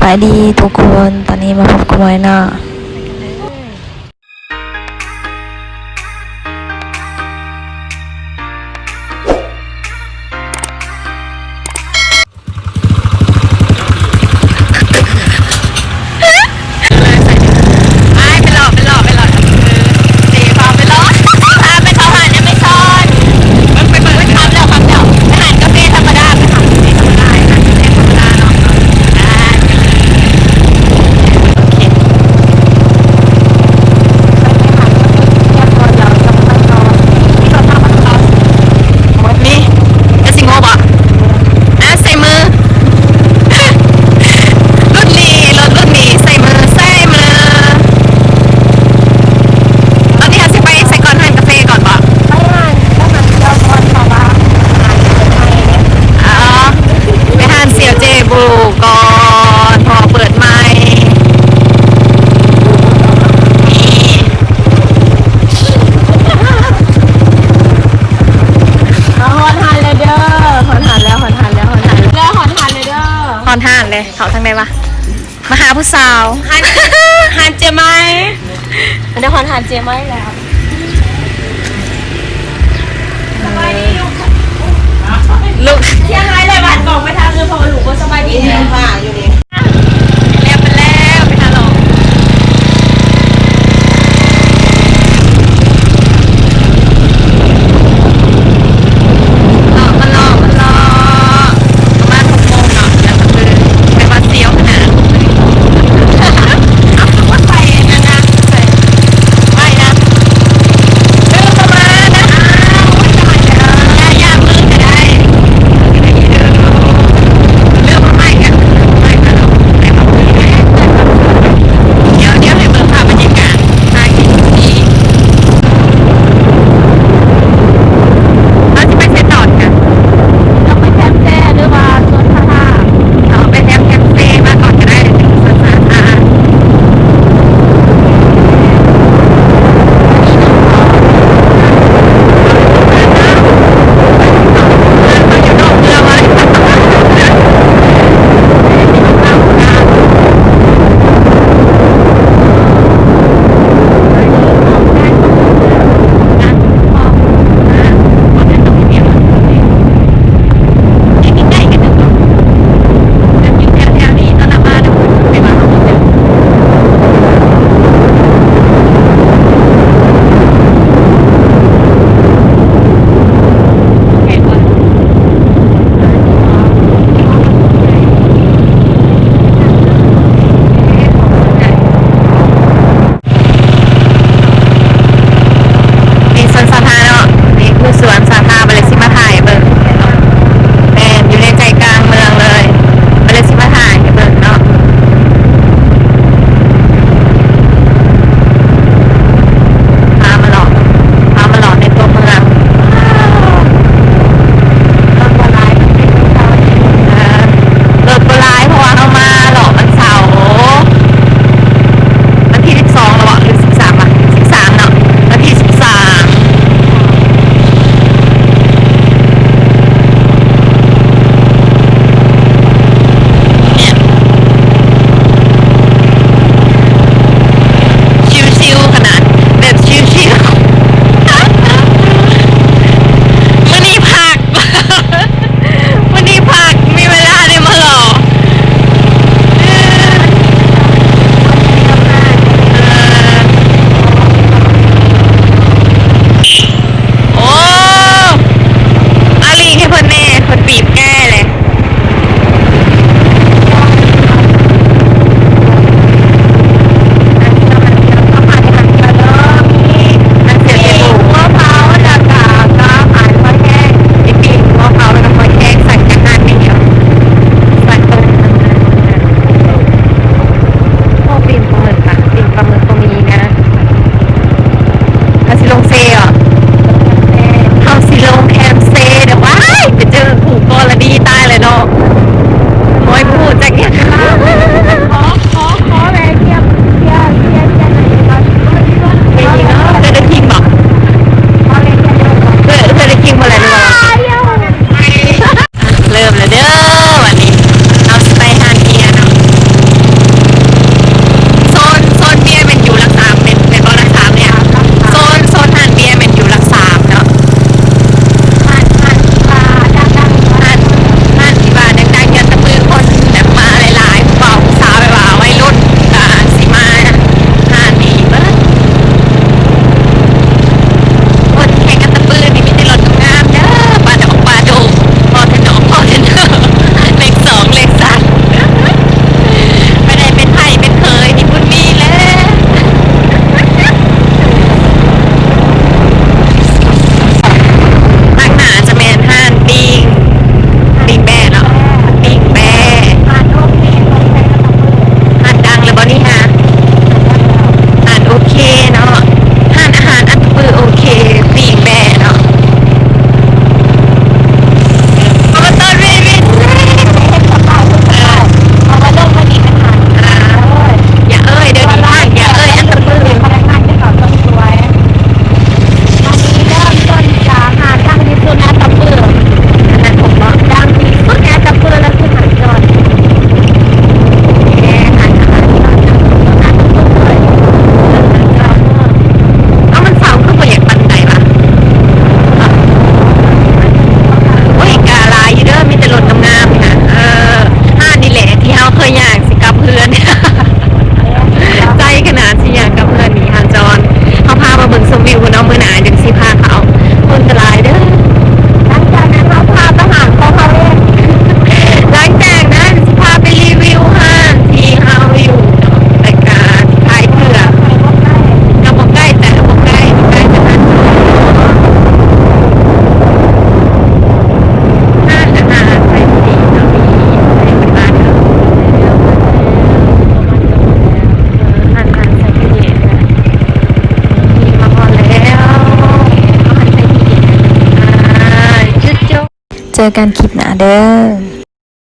ບາຍດີທຸກຄົນ ຕອນນີ້ມາພົບກັບມາຍເນາະ. ນີ້ ກະຊິໂງ່ບໍ່? ອ່າ ໃສ່ມື ລຸ້ນນີ້ ລົດລຸ້ນນີ້ ໃສ່ມື ໃສ່ມື. ຕອນນີ້ເຮົາຊິໄປໃສກ່ອນ? ຮ້ານກາເຟກ່ອນບໍ່? ໄປຮ້ານ ໄປຮ້ານສ່ຽວເຈບູກ່ອນ ເພາະວ່າເປີດໃໝ່. ຮອດຮ້ານແລ້ວເດີ ຮອດຮ້ານແລ້ວ ຮອດຮ້ານແລ້ວ ຮອດຮ້ານແລ້ວ ຮອດຮ້ານແລ້ວເດີ. ຮອດຮ້ານແລ້ວ ເຂົ້າທາງໃດວະ? ມາຫາຜູ້ສາວ ຮ້ານ ຮ້ານເຈໄມ. ໄດ້ຮອດຮ້ານເຈໄມແລ້ວ. ສະບາຍດີລູກ. ລູກ ທຽງໃຫ້ແລ້ວບາດ ບອກໄປທາງອື່ນ ເພາະວ່າລູກບໍ່ສະບາຍດີແລ້ວ. ແລ້ວໄປແລ້ວ ໄປຫາຫຼອກ. ເລາະ ມາເລາະ ມາເລາະ ປະມານຫົກໂມງເນາະ ແລ້ວກໍຄື ແຕ່ວ່າສ່ຽວຂະໜາດ. ເອົ້າ ຄືວ່າໃສ່ອັນນັ້ນນະ ໃສ່ໄວ້ນະ ລືມເອົາມານະ. ອ້າວ ໂອ້ຍ ຕາຍແລ້ວ ຢ່າ ຢ່າມືກະໄດ້ ລືມເອົາໄວ້ນະ. ເຈີກັນຄລິບໜ້າເດີ້.